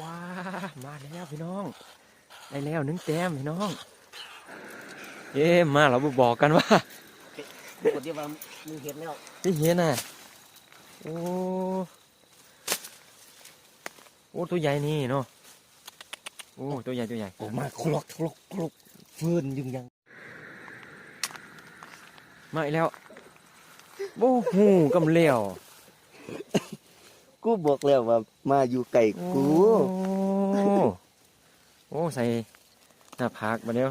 ວ້າ ມາແລ້ວພີ່ນ້ອງ ໄດ້ແລ້ວໜຶ່ງແຕ້ມພີ່ນ້ອງ. ເອີ ມາແລ້ວບໍ່ບອກກັນວ່າ ບໍ່ໄດ້ວ່າມີເຫັນແລ້ວ ມີເຫັນນະ. ໂອ້ ໂອ້ ຕົວໃຫຍ່ນີ້ເນາະ ໂອ້ ຕົວໃຫຍ່ ຕົວໃຫຍ່ ໂອ້ ມາຄຣອກ ຄຣອກ ຄຣອກ ເຟີນຢູ່ຫຍັງ. ມາອີກແລ້ວ ບໍ່ຮູ້ກຳແລ້ວ ກູບອກແລ້ວວ່າມາຢູ່ໃກ້ກູ ໂອ້ ໂອ້ ໃສ່ໜ້າຜາກບາດດຽວ.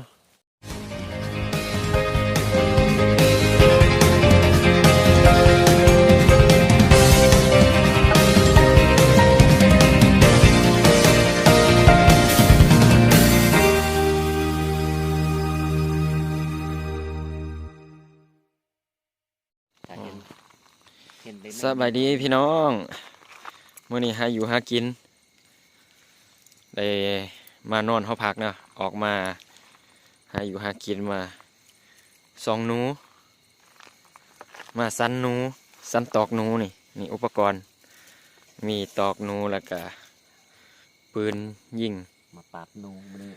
ສະບາຍດີພີ່ນ້ອງ ມື້ນີ້ຫາຢູ່ຫາກິນ ໄດ້ມານອນຫໍພັກເນາະ ອອກມາຫາຢູ່ຫາກິນ ມາສ່ອງໜູ ມາສັນໜູ ສັນຕອກໜູ. ນີ້ ນີ້ອຸປະກອນ ມີຕອກໜູ ແລ້ວກະປືນຍິງ ມາປາບໜູມື້ນີ້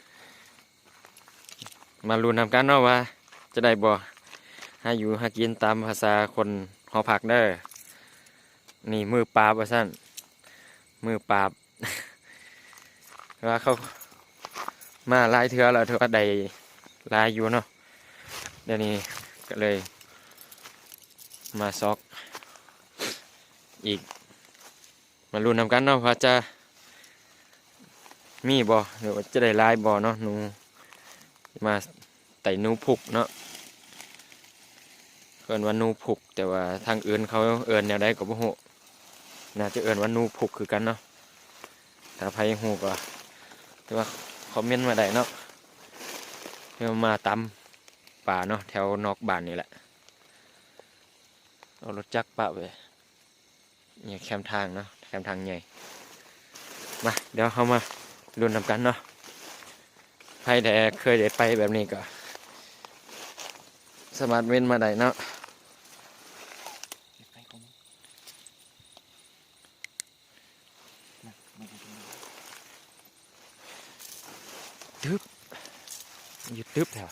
ມາລຸ້ນນຳກັນເນາະວ່າຈະໄດ້ບໍ່ ຫາຢູ່ຫາກິນຕາມພາສາຄົນຫໍພັກເດີ. ນີ້ມືປາບວ່າຊັ້ນ ມືປາບ ວ່າເຂົາມາຫຼາຍເທື່ອແລ້ວ ຖືວ່າໄດ້ຫຼາຍຢູ່ເນາະ. ດຽວນີ້ກະເລີຍມາຊອກອີກ ມາລຸ້ນນຳກັນເນາະວ່າຈະມີບໍ່ ຫຼືວ່າຈະໄດ້ຫຼາຍບໍ່ເນາະ ໜູ ມາໄຕ່ໜູພຸກເນາະ ເອີ້ນວ່າໜູພຸກ ແຕ່ວ່າທາງອື່ນເຂົາເອີ້ນແນວໃດກໍບໍ່ຮູ້ ໜ້າຈະເອີ້ນວ່າໜູພຸກຄືກັນເນາະ. ຖ້າໃຜຮູ້ກໍຖືວ່າຄອມເມັນມາໄດ້ເນາະ ເຮົາມາຕຳປາເນາະ ແຖວນອກບ້ານນີ້ແຫຼະ ເອົາລົດຈັກປະໄວ້ ນີ້ແຄມທາງເນາະ ແຄມທາງໃຫຍ່. ມາ ດຽວເຮົາມາລຸ້ນນຳກັນເນາະ ໃຜແດ່ເຄີຍໄດ້ໄປແບບນີ້ກໍສາມາດເມັນມາໄດ້ເນາະ. ຕຶບ ຢູ່ຕຶບແທ້.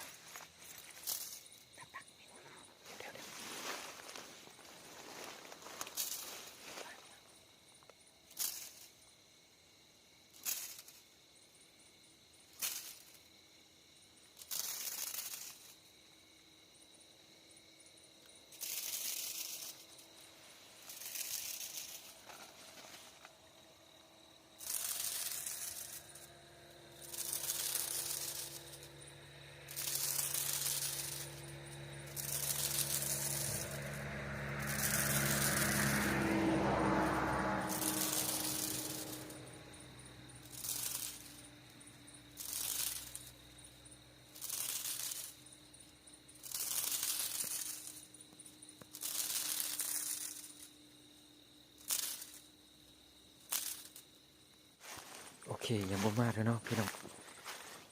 ໂອເຄ ຍັງບໍ່ມາເທື່ອເນາະພີ່ນ້ອງ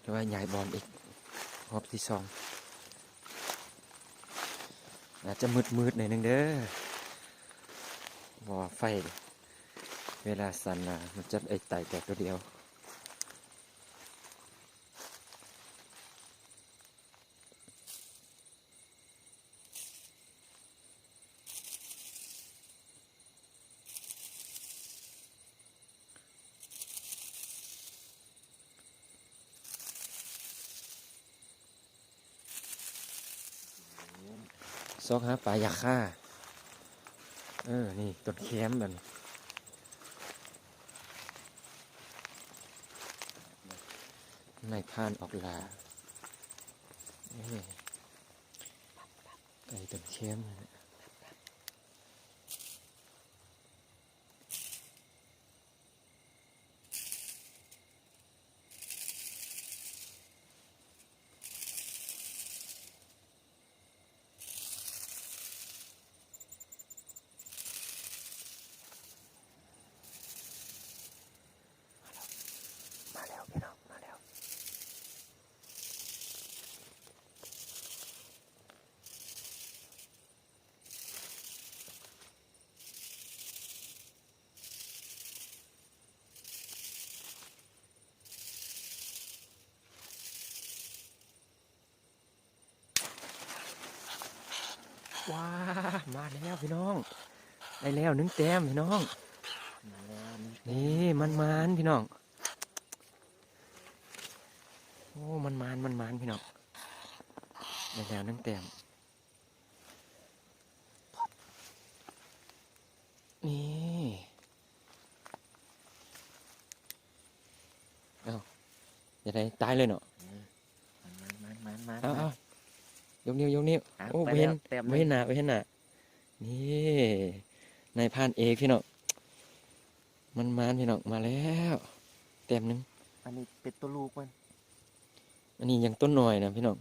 ແຕ່ວ່າຍ້າຍບ່ອນອີກຮອບທີສອງ ອາດຈະມືດໆໜ້ອຍໜຶ່ງເດີ ເພາະວ່າໄຟເວລາສັນນະ ມັນຈະໄດ້ໄຕ່ແຕ່ຕົວດຽວ. ຊອກຫາປາຢາຄາ ເອີ ນີ້ຕົ້ນແຄມ ອັນ ນາຍພານອອກລ່າ ເອີ ໄກ່ຕົ້ນແຄມ. ມາແລ້ວ ມາແລ້ວ ພີ່ນ້ອງ ມາແລ້ວ. ວ້າ ມາແລ້ວພີ່ນ້ອງ ໄດ້ແລ້ວໜຶ່ງແຕ້ມພີ່ນ້ອງ. ມາແລ້ວໜຶ່ງແຕ້ມ ນີ້ ມັນໝານພີ່ນ້ອງ ໂອ້ ມັນໝານ ມັນໝານພີ່ນ້ອງ ໄດ້ແລ້ວໜຶ່ງແຕ້ມ. ນີ້ ເອົ້າ ຢ່າໄດ້ຕາຍເລີຍເນາະ ເອີ ມາ ມາ ເອົາ ເອົາ ຍົກນິ້ວ ຍົກນິ້ວ ອ່ະ ໂອ້ ໄປແລ້ວ ບໍ່ເຫັນ ແຕ້ມໜຶ່ງ ບໍ່ເຫັນໜ້າ ບໍ່ເຫັນໜ້າ ນີ້ ນາຍພານເອກພີ່ນ້ອງ ມັນໝານພີ່ນ້ອງ ມາແລ້ວແຕ້ມໜຶ່ງ. ອັນນີ້ເປັນໂຕລູກມັນ ອັນນີ້ຍັງໂຕນ້ອຍນະພີ່ນ້ອງ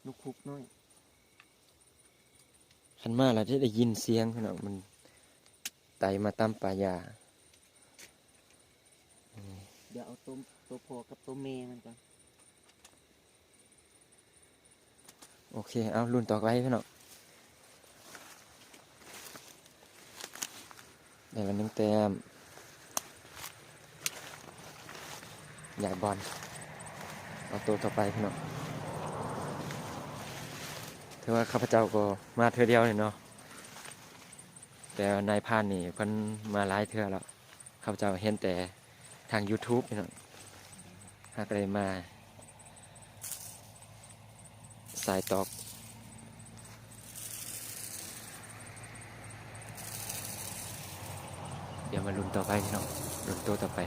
ລູກຄຸກນ້ອຍ. ຄັນມາແລ້ວຈະໄດ້ຍິນສຽງພີ່ນ້ອງ ມັນໄຕ່ມາຕາມປ່າຫຍ້າ. ດຽວເອົາໂຕ ໂຕພໍ່ກັບໂຕແມ່ມັນກ່ອນ. ໂອເຄ ເອົາ ລຸ້ນຕໍ່ໄປພີ່ນ້ອງ. ໄດ້ມາໜຶ່ງແຕ້ມ ຢາຍບອນ ເອົາໂຕຕໍ່ໄປພີ່ນ້ອງ. ຖືວ່າຂ້າພະເຈົ້າກໍມາເທື່ອດຽວນີ້ເນາະ ແຕ່ນາຍພານນີ້ເພິ່ນມາຫຼາຍເທື່ອແລ້ວ. ຂ້າພະເຈົ້າເຫັນແຕ່ທາງຢູທູບພີ່ນ້ອງ ຫາກະໄດ້ມາສາຍຕອກ. ດຽວມາລຸ້ນຕໍ່ໄປພີ່ນ້ອງ ລຸ້ນໂຕຕໍ່ໄປ.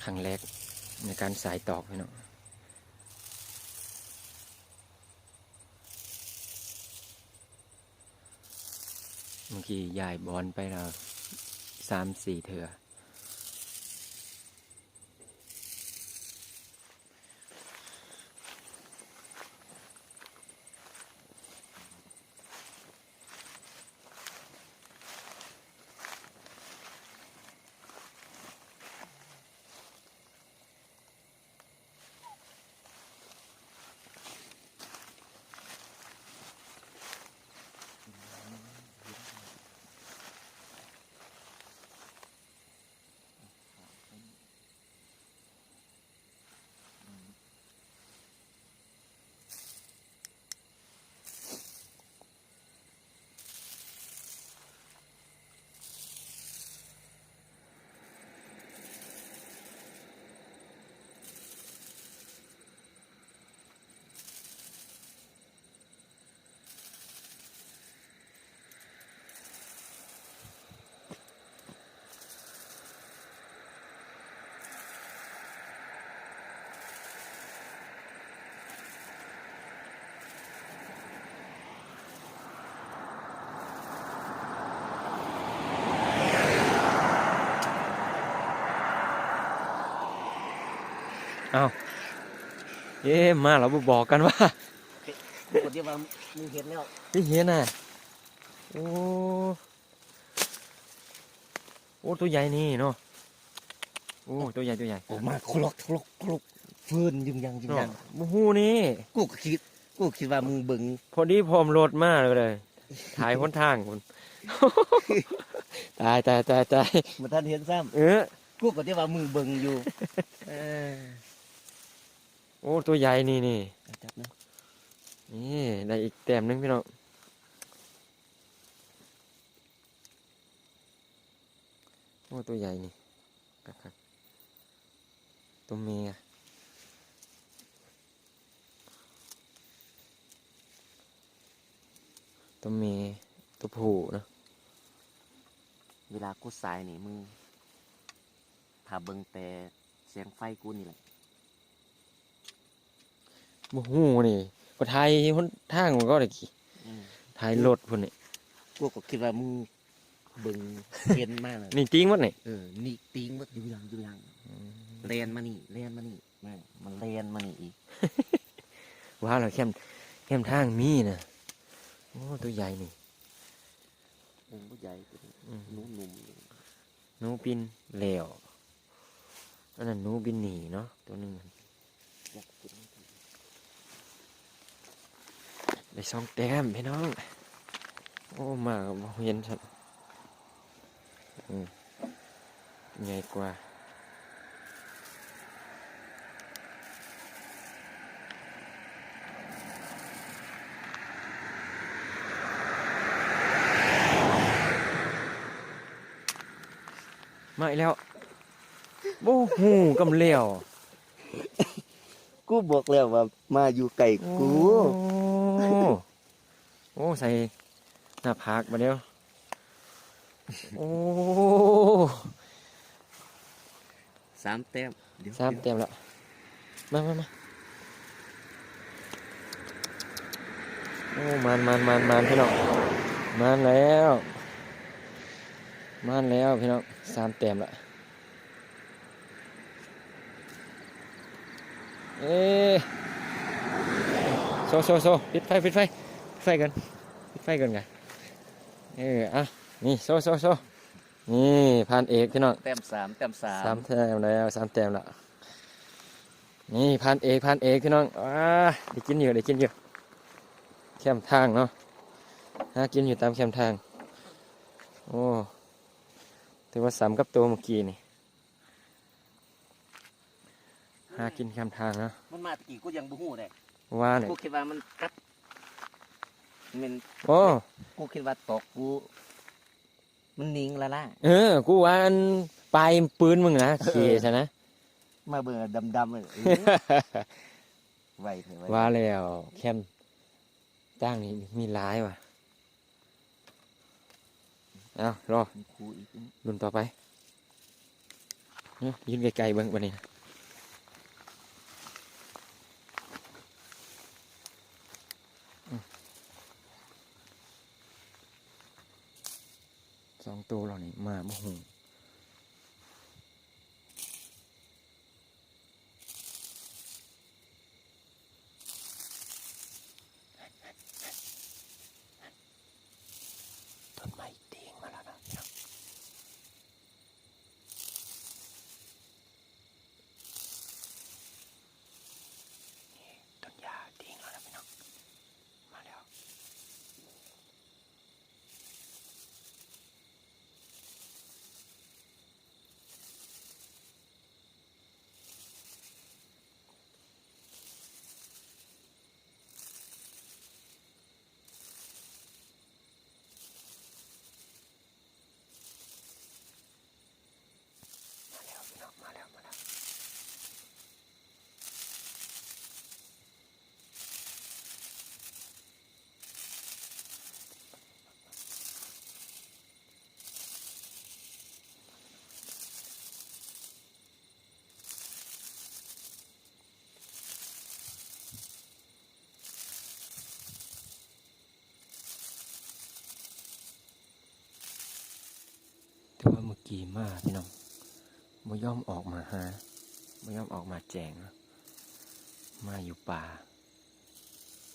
ຄັ້ງແລກໃນການສາຍຕອກພີ່ນ້ອງ. ເມື່ອກີ້ຍ້າຍບ່ອນໄປແລ້ວສາມສີ່ເທື່ອ. ອ້າວ ເອ ມາແລ້ວບໍ່ບອກກັນວ່າ ບໍ່ໄດ້ວ່າມຶງເຫັນແລ້ວ ໄດ້ເຫັນນະ ໂອ້. ໂອ້ ຕົວໃຫຍ່ນີ້ເນາະ ໂອ້ ຕົວໃຫຍ່ ຕົວໃຫຍ່ ອອກມາໂຄລັກ ໂຄລັກ ໂຄລັກ ເຟີນຍຶ່ງຍັ່ງ ຍຶ່ງຍັ່ງ ເນາະ ບໍ່ຮູ້ນີ້ ກູກໍຄິດ ກູຄິດວ່າມຶງເບິ່ງ ພໍດີພ້ອມລົດມາເລີຍ ຖ່າຍຫົນທາງພຸ້ນ ຕາຍ ຕາຍ ຕາຍ ຕາຍ ບໍ່ທັນເຫັນຊ້ຳ ເອີ ກູກໍຄິດວ່າມຶງເບິ່ງຢູ່ ເອີ ໂອ້ ຕົວໃຫຍ່ນີ້ ນີ້ ຈັບນະ ນີ້ ໄດ້ອີກແຕ້ມໜຶ່ງພີ່ນ້ອງ. ໂອ້ ຕົວໃຫຍ່ນີ້ ຄັກໆ ຕົວແມ່ ຕົວແມ່ ຕົວຜູ້ເນາະ ເວລາກູສາຍນີ້ ມຶງຖ້າເບິ່ງແຕ່ແສງໄຟກູນີ້ແຫຼະ. ບໍ່ຮູ້ນີ້ ກໍຖ່າຍຫົນທາງມັນກໍໄດ້ ອືມ ຖ່າຍລົດພຸ້ນນີ້ ກູກໍຄິດວ່າມຶງເບິ່ງເຫັນມາແລ້ວ ນີ້ຕີງໝົດນີ້ ເອີ ນີ້ຕີງໝົດ ຢູ່ຢ່າງ ຢູ່ຢ່າງ ອືມ ແລ່ນມານີ້ ແລ່ນມານີ້ ແມ່ນ ມັນແລ່ນມານີ້ອີກ ວ່າແລ້ວແຄມ ແຄມທາງມີນະ ໂອ້ ຕົວໃຫຍ່ນີ້ ໂອ້ ບໍ່ໃຫຍ່ ອືມ ໜູໜຸ່ມ ໜູບິນແລ້ວ ອັນນັ້ນໜູບິນໜີເນາະ ໂຕໜຶ່ງ ໄດ້ສອງແຕ້ມພີ່ນ້ອງ ໂອ້ ມາກໍບໍ່ເຫັນຊ້ຳ ອືມ ໃຫຍ່ກວ່າ ມາອີກແລ້ວ. ໂອ້ໂຫ ກຳແລ້ວ. ກູບອກແລ້ວວ່າມາຢູ່ໃກ້ກູ. ໂອ້ ໂອ້ ໃສ່ໜ້າຜາກບາດດຽວ. ໂອ້ ສາມແຕ້ມ. ດຽວ ສາມແຕ້ມລະ. ມາ ມາ ມາ. ໂອ້ ມານ ມານ ມານ ມານ ພີ່ນ້ອງ. ມານແລ້ວ ມານແລ້ວພີ່ນ້ອງ. ສາມແຕ້ມລະ. ເອີ ໂຊ ໂຊ ໂຊ. ປິດໄຟ ປິດໄຟ ປິດໄຟກ່ອນ ປິດໄຟກ່ອນກະ. ເອີ ອ່ະ ນີ້ ໂຊ ໂຊ ໂຊ. ນີ້ ພານເອກພີ່ນ້ອງ. ແຕ້ມສາມ ແຕ້ມສາມ ສາມແຕ້ມແລ້ວ ສາມແຕ້ມລະ. ນີ້ ພານເອກ ພານເອກພີ່ນ້ອງ. ອ່າ ໄດ້ກິນຢູ່ ໄດ້ກິນຢູ່ ແຄມທາງເນາະ. ຫາກິນຢູ່ຕາມແຄມທາງ. ໂອ້ ຖືວ່າສ່ຳກັບໂຕມື້ກີ້ນີ້. ຫາກິນແຄມທາງເນາະ. ມັນມາແຕ່ກີ້ ກູຍັງບໍ່ຮູ້ເດ້. ວ່າແຫຼະ ກູຄິດວ່າມັນກັດ ແມ່ນ. ໂອ້ ກູຄິດວ່າຕອກກູ ມັນນິ່ງລ້າໆ. ເອີ ກູວ່າອັນປາຍປືນມຶງນະ ເອີ ເຂຊັ້ນນະ. ມາເບິ່ງດຳໆ ເອີ ໄວແທ້ ໄວ. ວ່າແລ້ວ ແຄມທາງນີ້ມີຫຼາຍວ່າ. ເອົາ ລໍ ມີຄູ່ອີກ ລຸ້ນຕໍ່ໄປ. ເອີ ຢືນໃກ້ໆເບິ່ງບາດນີ້. ສອງໂຕເຫຼົ່ານີ້ມາບໍ່ຮູ້. ຕົ້ນໄມ້ຕີງມາແລ້ວນະ. ນີ້ ຕົ້ນຫຍ້າຕີງແລ້ວນະພີ່ນ້ອງ. ມາແລ້ວ. ມາແລ້ວພີ່ນ້ອງ ມາແລ້ວ ມາແລ້ວ. ແຕ່ວ່າມື້ກີ້ມາພີ່ນ້ອງ ບໍ່ຍອມອອກມາຫາ ບໍ່ຍອມອອກມາແຈ້ງເນາະ. ມາຢູ່ປ່າ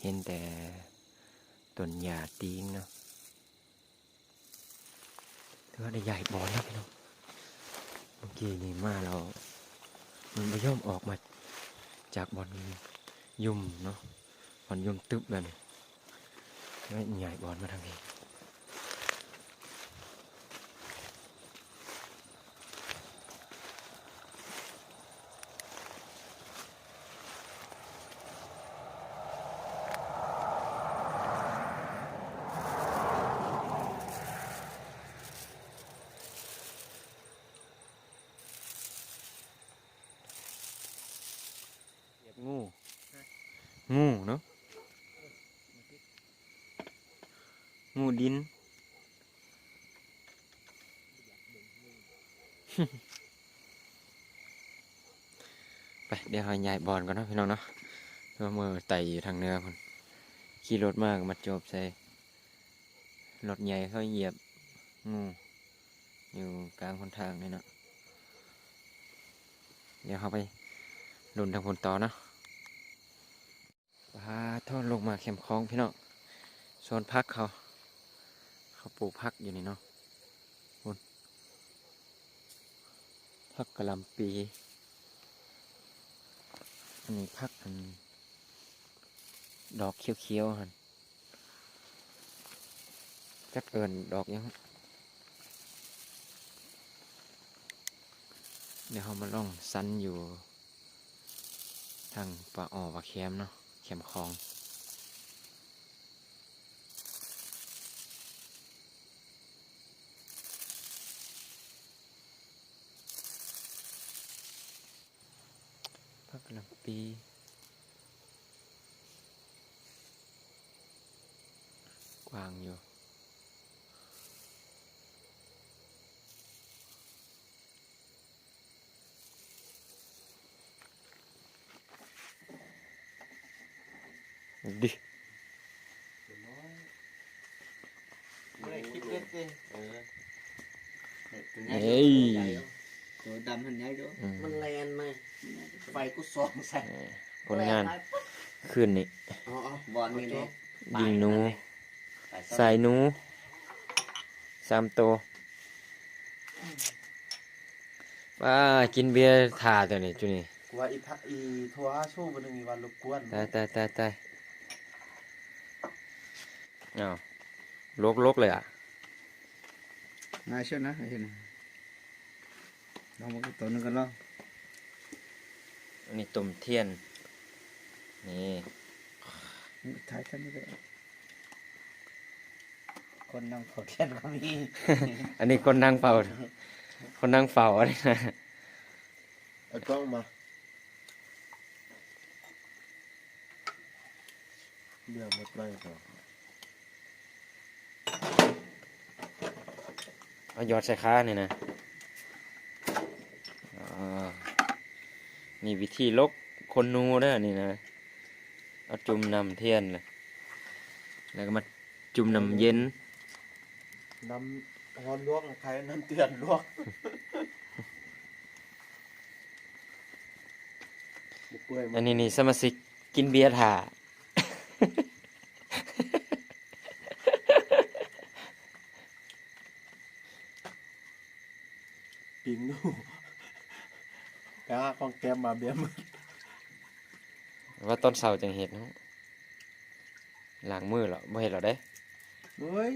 ເຫັນແຕ່ຕົ້ນຫຍ້າຕີງເນາະ. ຖືວ່າໄດ້ຍ້າຍບ່ອນແລ້ວພີ່ນ້ອງ. ເມື່ອກີ້ນີ້ມາແລ້ວ ມັນບໍ່ຍອມອອກມາຈາກບ່ອນ ຍຸ່ມເນາະ ມັນຍຸ່ມຕຶບແບບນີ້ ແລ້ວຍ້າຍບ່ອນມາທາງນີ້. ງູ ງູເນາະ ງູດິນ. ໄປ ດຽວເຮົາຍ້າຍບ່ອນກ່ອນເນາະພີ່ນ້ອງເນາະ. ເຮົາເມືອໄຕ່ຢູ່ທາງເໜືອພຸ້ນ ຂີ່ລົດມາກໍມາຈົບໃສ່ ລົດໃຫຍ່ເຂົາຢຽບງູຢູ່ກາງຫົນທາງນີ້ເນາະ. ດຽວເຮົາໄປລຸ້ນທາງພຸ້ນຕໍ່ເນາະ. ປາໂທ້ ລົງມາແຄມຂອງພີ່ນ້ອງ ສວນຜັກເຂົາ ເຂົາປູກຜັກຢູ່ນີ້ເນາະ. ພຸ້ນ ຜັກກະຫຼ່ຳປີ ອັນນີ້ຜັກ ອັນ ດອກຂຽວໆຫັ້ນ ຈັກເອີ້ນດອກຫຍັງ. ດຽວເຮົາມາລອງສັນຢູ່ທາງປ່າອໍ່ປ່າແຄມເນາະ ແຄມຂອງ. ປີ ກວ້າງຢູ່. ດິ ບໍ່ໄດ້ຄິດເລີຍຕິ ເອີ ໂຕໃຫຍ່ ເອີຍ ໂຕດຳຫັ້ນໃຫຍ່ຢູ່ ອືມ ມັນແລ່ນມາ ໄຟກູສ່ອງໃສ່ ເອີ ຜົນງານຄືນນີ້ ອໍໆ ບ່ອນນີ້ເດ້ ຍິງໜູ ສາຍໜູ ສາມໂຕ. ປ້າ ກິນເບຍຖ້າຕົວນີ້ ຈຸນີ້ ກູວ່າອີພະ ອີໂທຫາຊູມື້ໜຶ່ງ ອີວ່າລົບກວນ ຕາຍ ຕາຍ ຕາຍ ຕາຍ ອ້າວ ລົກໆ ເລີຍອະ ນາຍເຊີນນະ ເຫັນ ລອງເບິ່ງໂຕໜຶ່ງກ່ອນລອງ ອັນນີ້ຕົ້ມທຽນ ນີ້ ຖ່າຍທາງນີ້ເລີຍ. ຄົນນັ່ງເຝົ້າທຽນກໍມີ ອັນນີ້ຄົນນັ່ງເຝົ້າ ຄົນນັ່ງເຝົ້າອັນນີ້ນະ ເອົາກ້ອງມາ ເລື່ອງໝົດໄວເຂົາ ເອົາຢອດໃສ່ຂານີ້ນະ ອໍ ນີ້ວິທີລົກຂົນໜູເດີ ນີ້ນະ ເອົາຈຸ່ມນ້ຳທຽນ ແລ້ວກໍມາຈຸ່ມນ້ຳເຢັນ ນ້ຳຮ້ອນລວກໃຫ້ ນ້ຳທຽນລວກ ບໍ່ເປື່ອຍ ອັນນີ້ນີ້ສະມາຊິກກິນເບຍຖ້າ ປິງດູ ໄປຫາຂອງແກ້ມມາເບຍໝົດ ວ່າຕອນເຊົ້າຈັ່ງເຮັດເນາະ ລ້າງມືແລ້ວ ບໍ່ເຮັດແລ້ວເດ້ ໂອ້ຍ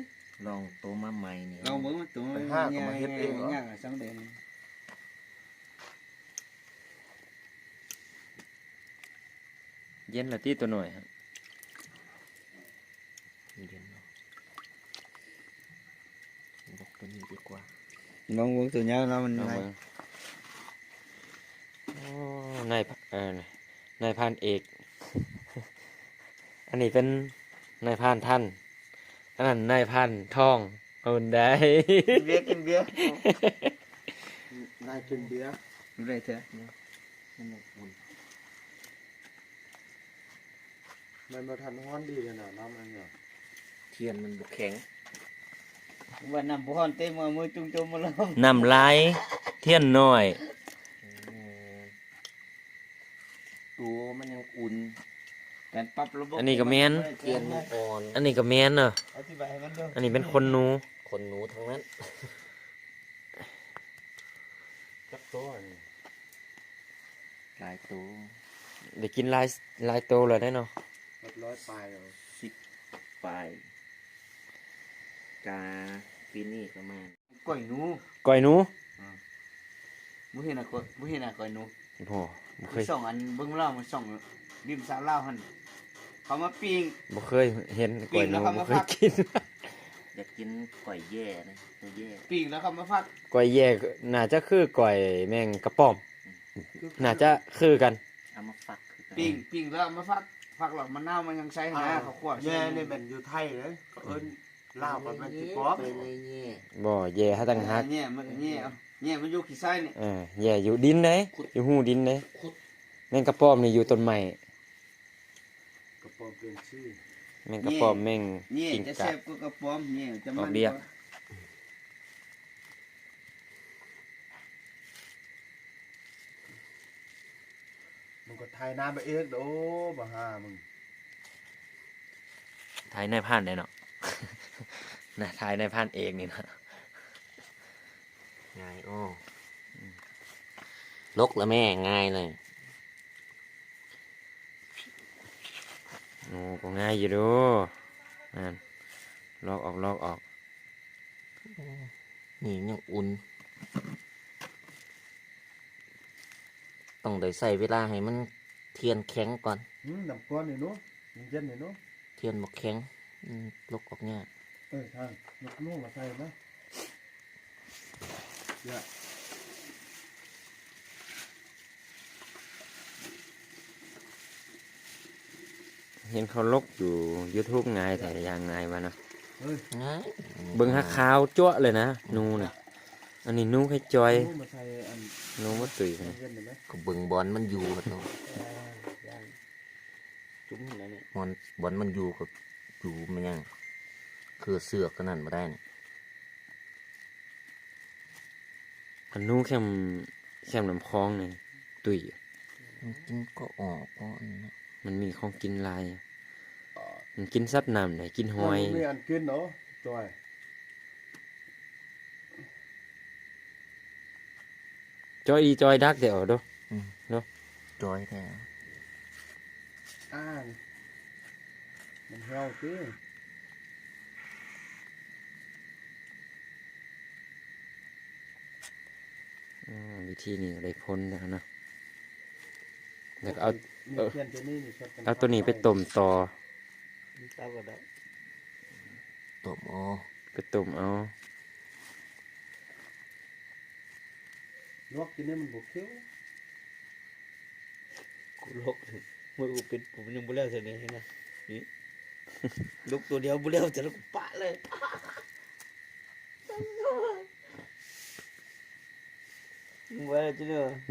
ລອງໂຕມາໃໝ່ນີ້ ລອງເບິ່ງວ່າໂຕມັນ ໄປຫາກໍມາເຮັດເອງເນາະ ຍາກຈັ່ງໃດ ເຢັນລະຕິໂຕນ້ອຍ ເຢັນເນາະ ຍົກໂຕນີ້ດີກວ່າ ລອງເບິ່ງໂຕຍາວເນາະ ມັນງ່າຍ ໂອ້ ນາຍ ເອີ ນາຍພານເອກ ອັນນີ້ເປັນນາຍພານທັນ ອັນນັ້ນນາຍພານທອງ ເອົາໄດ້ ກິນເບຍ ກິນເບຍ ນາຍກິນເບຍ ໄດ້ແທ້ ມັນບໍ່ທັນຮ້ອນດີເລີຍນະ ນ້ຳອັນນີ້ ທຽນມັນບໍ່ແຂງ ວ່ານ້ຳບໍ່ຮ້ອນເຕັມ ເອົາມືຈຸ່ມໆ ມາລອງ ນ້ຳຫຼາຍ ທຽນໜ້ອຍ ອືມ ໂຕມັນຍັງອຸ່ນ ການປັບລະບົບ ອັນນີ້ກໍແມ່ນ ທຽນມັນອ່ອນ ອັນນີ້ກໍແມ່ນເນາະ ອະທິບາຍໃຫ້ມັນເດີ ອັນນີ້ເປັນຂົນໜູ ຂົນໜູທັງນັ້ນ ຈັກໂຕອັນນີ້ ຫຼາຍໂຕ ໄດ້ກິນຫຼາຍ ຫຼາຍໂຕແລ້ວເດ້ເນາະ ເບິດຮ້ອຍປາຍແລ້ວ ສິບປາຍ ກາປີນີ້ປະມານ ກ້ອຍໜູ ກ້ອຍໜູ ອືມ ບໍ່ເຫັນນະ ກ້ອຍ ບໍ່ເຫັນນະ ກ້ອຍໜູ ບໍ່ ບໍ່ເຄີຍ ຊ່ອງອັນເບິ່ງລາວ ຊ່ອງລິມສາລາວຫັ້ນ ເຂົາມາປີ້ງ ບໍ່ເຄີຍເຫັນກ້ອຍໜູ ປີ້ງແລ້ວເຂົາມາ ບໍ່ເຄີຍກິນ ຢາກກິນກ້ອຍແຢ້ນະ ກ້ອຍແຢ້ ປີ້ງແລ້ວເຂົາມາຟັກ ກ້ອຍແຢ້ໜ້າຈະຄືກ້ອຍແມງກະປອມ ໜ້າຈະຄືກັນ ເອົາມາຟັກຄືກັນ ປີ້ງ ປີ້ງແລ້ວເອົາມາຟັກ ຟັກແລ້ວມະນາວມາຍັງໃສ່ຫັ້ນນະ ອ່າ ເຂົາຂົ້ວ ແຍ່ນີ້ແມ່ນຢູ່ໄທເດ້ ເຂົາເອີ້ນ ລາວກໍແມ່ນຊິປອມ ບໍ່ ແຍ່ຫາຕ່າງຫາກ ແຍ່ມັນ ແຍ່ ແຍ່ມັນຢູ່ຂີ້ຊາຍນີ້ ເອີ ແຍ່ຢູ່ດິນເດ້ ຢູ່ຮູດິນເດ້ ແມງກະປອມນີ້ຢູ່ຕົ້ນໄມ້ ກະປອມເປັນຊື່ ແມງກະປອມ ແມ່ງກິ້ງກາ ແຍ່ຈະແຊບກວ່າກະປອມ ແຍ່ຈະມັນກວ່າ ມຶງກໍໄຖນາໄປເອງ ໂອ້ ບັກຫ່າມຶງ ໄຖນາຍພານໄດ້ເນາະ ນາຍ ໄຖນາຍພານເອກນີ້ນະ ງ່າຍ ໂອ້ ອືມ ລົກລະແມ່ ງ່າຍເລີຍ ໂອ້ ກໍງ່າຍຢູ່ເດີ ນັ້ນ ລອກອອກ ລອກອອກ. ນີ້ຍັງອຸ່ນ ຕ້ອງໄດ້ໃຊ້ເວລາໃຫ້ມັນທຽນແຂງກ່ອນ ອືມ ນ້ຳກ່ອນນີ້ເນາະ ມັນເຢັນນີ້ເນາະ ທຽນບໍ່ແຂງ ອືມ ຫຼົກອອກຍາກ ເອີ ທາງ ຍົກລົງມາໃສ່ມາ ເພື່ອ ເພື່ອ ເຫັນເຂົາລົກຢູ່ຢູທູບ ງ່າຍແທ້ ຢ່າງງ່າຍວ່ານະ. ງ່າຍ ເບິ່ງຫາຂາວຈັ້ວເລີຍນະ ໜູນະ. ອັນນີ້ໜູໄຂ່ຈ່ອຍ ໜູມາຕຸ້ຍນະ. ກໍເບິ່ງບ່ອນມັນຢູ່ເນາະ ຈຸ້ມຫັ້ນແຫຼະນີ້ ບ່ອນ ບ່ອນມັນຢູ່ກໍຢູ່ ແມ່ນຫຍັງ ຄືເຊືອກອັນນັ້ນບໍ່ໄດ້ນີ້. ອັນໜູແຄມ ແຄມນ້ຳຂອງນີ້ຕຸ້ຍ ມັນກິນກໍອອກ ເພາະອັນນັ້ນ ມັນມີຂອງກິນຫຼາຍ ມັນກິນສັດນ້ຳໄດ້ ກິນຫອຍ. ມັນມີອັນກິນເນາະ ຈ່ອຍ ຈ່ອຍອີຈ່ອຍດັກແທ້ເນາະ. ອືມ ເນາະ ຈ່ອຍແທ້. ອ່າ ມັນເຫ່າຕິ. ອືມ ວິທີນີ້ກໍໄດ້ຜົນແລ້ວເນາະ. ແລ້ວກໍເອົາ ເອົາຕົວນີ້ໄປຕົ້ມຕໍ່ ຕົ້ມເອົາ ໄປຕົ້ມເອົາ. ລວກກິນໄດ້ ມັນບໍ່ເຄັວ. ກູລວກ ມື້ກູປິດ ກູຍັງບໍ່ແລ້ວເທື່ອນີ້ນະ. ນີ້ ລຸກຕົວດຽວບໍ່ແລ້ວ ຈະລຸກປະເລີຍ.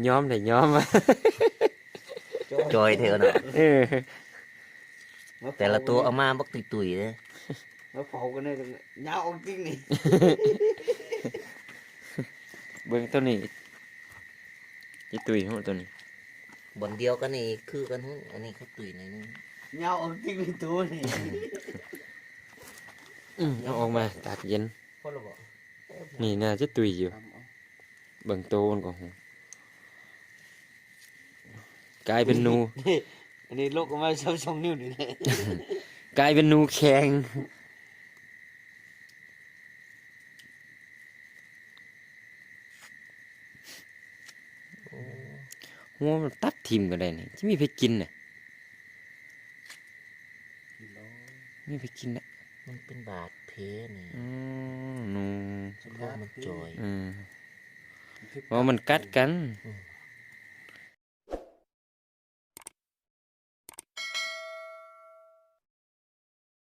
ຍອມໄດ້ຍອມ ຈ່ອຍແທ້ເນາະ. ເອີ ແຕ່ລະໂຕເອົາມາບັກຕຸ້ຍໆເດ້. ມາເຝົ້າກັນເດີ ຍາວອອກຈິງນີ້. ເບິ່ງໂຕນີ້ ອີຕຸ້ຍເນາະໂຕນີ້ ບ່ອນດຽວກັນນີ້ຄືກັນ. ອັນນີ້ເຂົາຕຸ້ຍໜ້ອຍໜຶ່ງ ຍາວອອກຈິງນີ້ໂຕນີ້. ອືມ ເອົາອອກມາຕາກເຢັນ. ພໍແລ້ວບໍ່? ນີ້ໜ້າຈະຕຸ້ຍຢູ່ ເບິ່ງໂຕມັນກໍຮູ້ ກາຍເປັນໜູ. ອັນນີ້ ອັນນີ້ ລົກອອກມາຊາວສອງນິ້ວນີ້ແຫຼະ ກາຍເປັນໜູແຂງ. ໂອ້ ຫົວມັນຕັດຖິ້ມກໍໄດ້ນີ້ ຊິມີໃຜກິນນະ? ມີໃຜກິນນະ? ມັນເປັນບາດແຜນີ້. ອືມ ໜູ ມັນຈ່ອຍ. ອືມ ເພາະມັນກັດກັນ. ອືມ